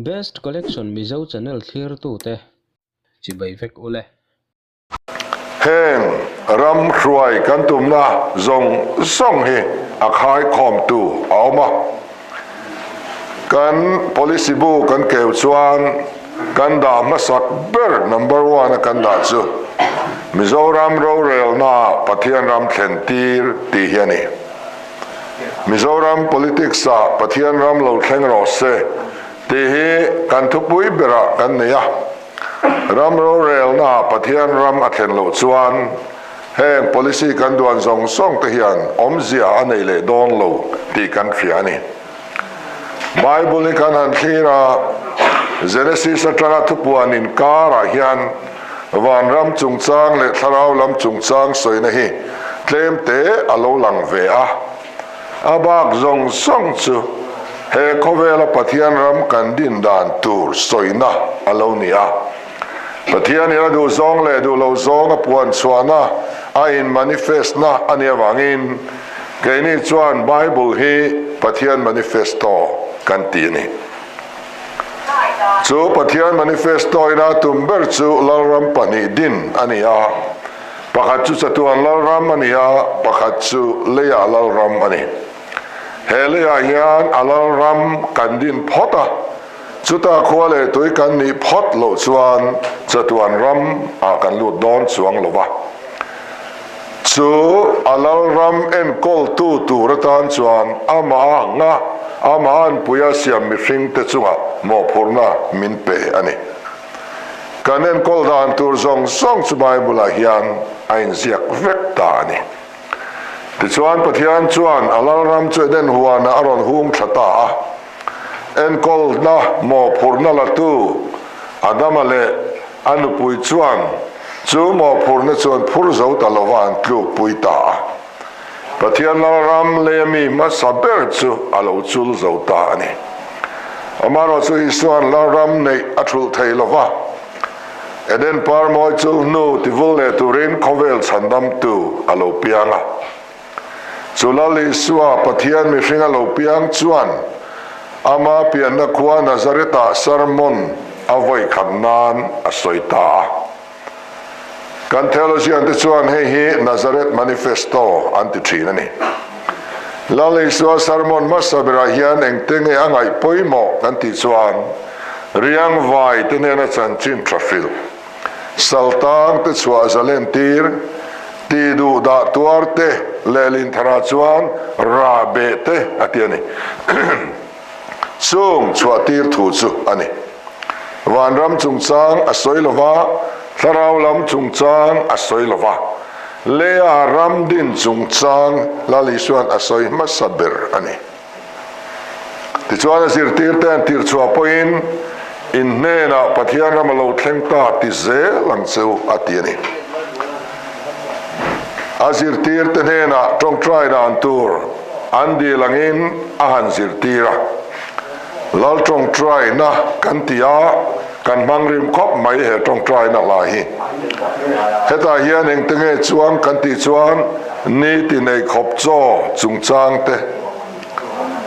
Best Collection Mizo channel thlirtute chibai vek ule. Heng ram hruai kan tumna zawng zawng hi a khaikhawmtu a awm a. Kan policy bu kan keu chuan kan dah hmasak ber number one a kan dah chu Mizoram rorelna Pathian ram thlen tir tih hi a ni. Mizoram politics ah Pathian ram lo thleng rawh se tih hi kan thupui berah kan nei a. Ram rorelna Pathian ram a thlen loh chuan heng policy kan duan zawng zawng te hian awmzia a nei leh dawn lo tih kan hria a ni. Bible hi kan han thlir a, Genesis atanga thupuan inkarah hian vanram chungchang leh thlarau lam chungchang sawina hi tlem te a lo lang ve a. A bak zawng zawng chu he khawvela Pathian ram kan din dan tur sawina a lo ni a. Pathianin a duh zawng leh duh lo zawng a puan chhuahna, a in manifest na a nih avangin keini chuan Bible hi Pathian manifesto kan ti a ni. Chu Pathian manifesto ina tum ber chu Lalram pahnih din a ni a. Pakhat chu chatuan lalram a ni a, pakhat chu leiah lalram a ni. He leiah hian a lalram kan din phawt a, chuta khua leh tui kan nih phawt loh chuan chatuan ram ah kan lut dawn chuang lo va. Chu a lalram enkawltu tur atan chuan amah anga amah anpuia siam mihringte chungah mawhphurhna min pe a ni. Kan enkawl dan tur zawng zawng chu Bible-ah hian a inziak vek ta a ni. Tichuan Pathian chuan a lalram chu Eden huanah a rawn hung thla ta a. Enkawlna mawhphurhna latu Adama leh a nupui chuan chu mawhphurhna chu an phur zo ta lova an tlukpui ta a. Pathian lalram lei ami hmasa ber chu a lo chul zo ta a ni. Amaherawhchu Isua'n lalram neih a thulh thei lo va, Eden par mawi chul hnu tivul leh turin khawvel chhandamtu a lo piang a. Chu Lal Isua, Pathian mihring a lo piang chuan ama pianna khua Nazareth-ah sermon a vawikhat nan a sawi ta a. Kan theologian te chuan hei hi Nazareth Manifesto an ti thin a ni. Lal Isua sermon hmasa berah hian engte nge a ngaih pawimawh kan tih chuan riangvai te hnena chanchin tha hrilh, saltang te chhuah zalen tir, tih duh dah tuar te leh lintharah chuan rah beh te a ti a ni. Chung chhuah tir thu chu a ni. Vanram chungchang a sawi lo va, thlarau lam chungchang a sawi lo va, Lea ram din chungchang Lal Isua'n a sawi hmasa ber a ni. Tichuan a zirtirte an tir chhuah pawhin, In hnenah Pathian ram a lo thleng ta ti zel ang che u, a ti a ni. A zirtirte hnenah tawngtai dan tur an dil angin a han zirtir a. Lal tawngtaina kan ti a, kan hmang rim khawp mai he tawngtaina hla hi. Hetah hian engte nge chuang kan tih chuan ni ti nei khawp chaw chungchang te,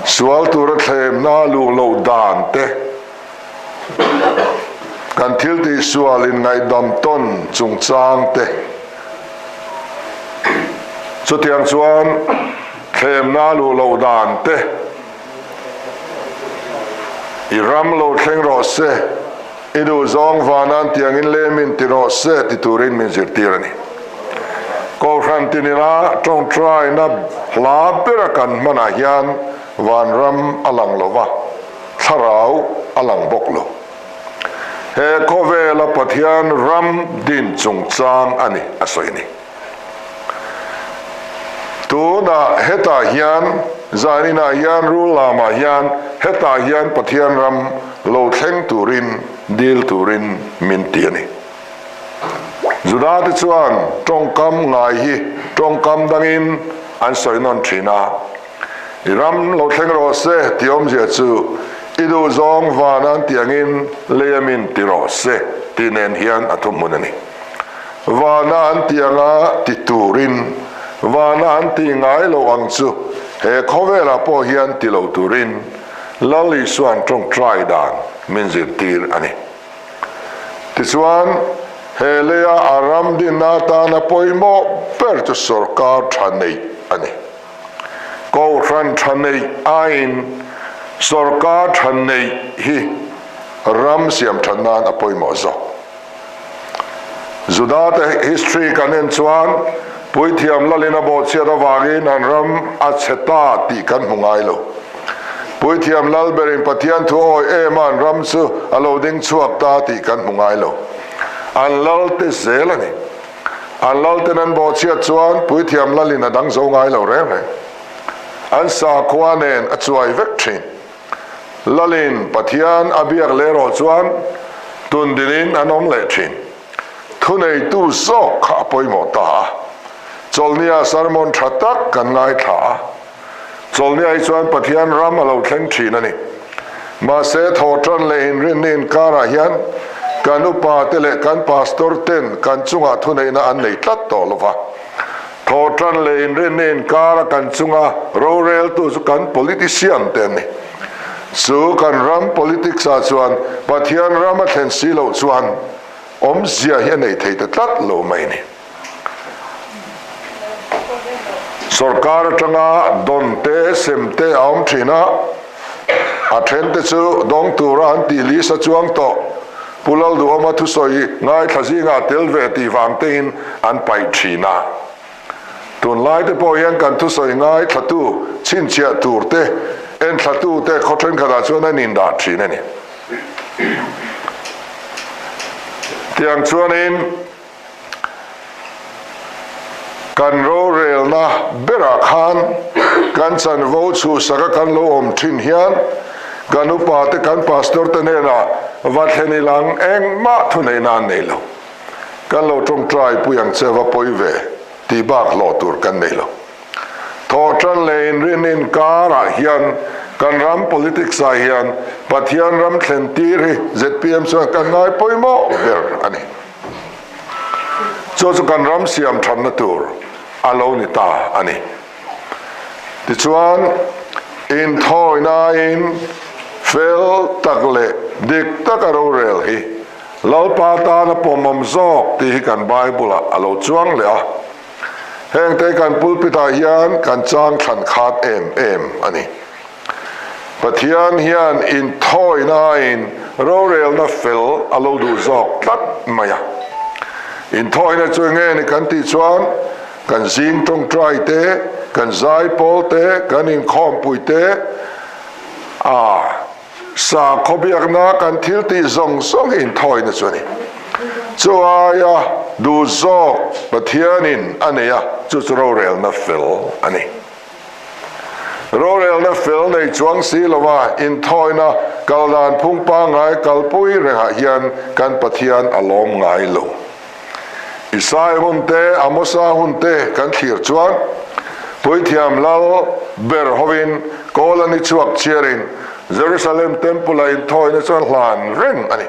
sual tura thlemna luh loh dan te, Kan thil tihsual in ngaihdam tawn chungchang te chutiang chuan thlemna luh loh dan te i ram lo thleng rawh se, i duhzawng vanan tiangin lemin ti rawh se ti turin min zirtir a ni. Kohhran tinina tawngtaina hla bera kan hmanah hian vanram a lang lo va. Thlarau a lang bawk lo. He khawvela Pathian ram din chungchang a ni a sawi ni. Tunah hetah hian, zaninah hian, rul lamah hian, hetah hian Pathian ram lo thleng turin dil turin min ti a ni. Judate chuan tawngkam ngai hi tawngkam dangin an sawi nawn thin a. I ram lo thleng rawh se tih awmzia chu i duh zawng van an tih angin lei a min ti rawh se tih nen hian a thuhmun a ni. Vana an tih anga ti turin, vana an tih ngai loh ang chu he khawvelah pawh hian ti lo turin Lal Isua'n tawngtai dan. min zirtir a ni. Tichuan, he leia a ram dinna atana pawimawh ber chu sorkar tha neih a ni. Kohhran tha neih aiin sorkar tha neih hi ram siam that nan a pawimawh zawk. Juda-te history kan en chuan Puithiam Lalin a bawhchhiat avangin an ram a chhe ta tih kan hmu ngai lo. Puithiam Lal berin Pathian thu awi em a an ram chu a lo ding chhuak ta tih kan hmu ngai lo. An lal te zel a ni. An lal ten an bawhchhiat chuan Puithiam Lalin a dang zo ngai lo reng reng. An sakhua nen a chuai vek thin. Lalin Pathian a biak leh erawh chuan tundinin an awm leh thin. Thuneitu zawk kha a pawimawh ta a. Chawlhnia sermon tha tak kan ngaithla a. Chawlhnia hi chuan Pathian ram a lo thleng thin a ni. Mahse thawhtan leh inrinna inkarah hian kan upa te leh kan pastor ten kan chungah thuneihna an nei tlat tawh lo va. Thawhtan leh inrinna inkara kan chunga roreltu chu kan politician te an ni. Chu kan ram politics ah chuan Pathian ram a thlen si loh chuan awmzia hi a nei thei ta tlat lo mai a ni. Sorkar atanga dawn te, sem te a awm thin a, a then te chu dawng tura an tih list a chuang tawh. Pu Lalduhawma thusawi ngaithla zingah tel ve tih vang tein an paih thin a. Tunlai te pawh hian kan thusawi ngaithlatu chhinchhiah tur te, enthlatu te khaw thenkhatah chuan an indah thin a ni. Tiang chuanin kan rorelna berah khan kan chanvo chhuhsaka kan lo awm thin hian kan upa te kan pastor te hnenah va thlen ilang engmah thuneihna an nei lo. Kan lo tawngtai pui ang che va pawi ve tih bak hlawh tur kan nei lo. Thawhtan leh inrin inkarah hian kan ram politics ah hian Pathian ram thlen tir hi zpm chuan kan ngai pawimawh ber a ni. Chu chu kan ram siam thatna tur a lo ni ta a ni. Tichuan, inthawinain fel tak leh dik taka rorel hi Lalpa tana pawmawm zawk tih hi kan Bible-ah a lo chuang leh a. Hengte kan pulpit-ah hian kan chang thlan khat em em a ni. Pathian hian inthawinain rorelna fel a lo duh zawk tlat mai a. Inthawina chu enge ni kan tih chuan kan zing tawngtai te, kan zaipawl te, kan inkhawmpui te, a Sakhaw biakna kan thil tih zawng zawng hi inthawina chu a ni. Chu aia duh zawk Pathianin a nei a, chu chu rorelna fel a ni. Rorelna fel nei chuang si lova inthawina kal dan phung pangngai kalpui rengah hian kan Pathian a lawm ngai lo. Isai hun te, Amosa hun te kan thlir chuan Puithiam Lal ber hovin kawl a ni chhuak chhiarin Jerusalem Temple-a inthawina chuan hlan reng a ni.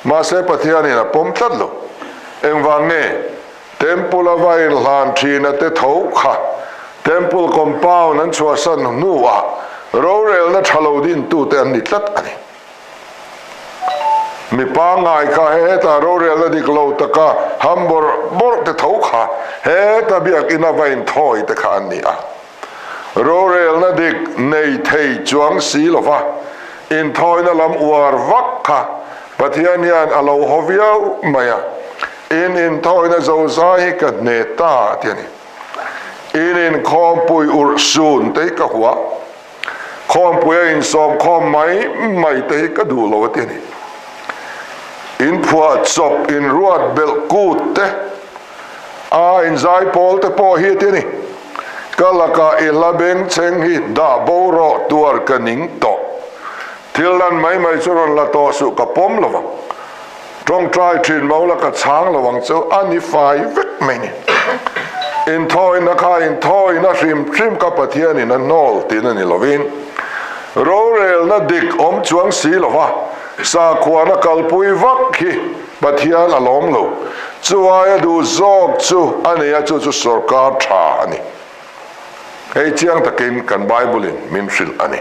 Mahse Pathianin a pawm tlat lo. Engvang nge Temple-a va inhlan thina te tho kha Temple compound an chhuahsan hnuah rorelna tha lo dintute an ni tlat a ni. Mi pangngai kha heta rorelna dik lo taka ham bawrh bawrh te tho kha heta biakina va inthawi te kha an ni a. Rorelna dik nei thei chuang si lova inthawina lam uar vak kha Pathian hian a lo haw viau mai a, in inthawina zozai hi ka hne ta a ti a ni. In inkhawmpui urh sun te hi ka hua. Khawmpui a insawm khawm mai mai te hi ka duh lo a ti a ni. In phuah chawp, in ruat belh kut te, a inzai pawl te pawh hi a ti a ni. Ka lakah i hla beng chheng hi dah bo rawh tuar ka ning tawh. Thil lan mai mai chu rawn la tawh suh ka pawm lo vang. Tawngtai thin mo la ka chhang lo ang chu a ni fai vek mai ni. Inthawina kha inthawina hrim hrim ka Pathianin a hnawl tiin a ni lovin, rorelna dik awm chuang si lova sakhuana kalpui vak hi Pathian a lawm lo. Chu aia duh zawk chu a nei a, chu chu sorkar tha a ni. Hei chiang takin kan Bible-in min hrilh a ni.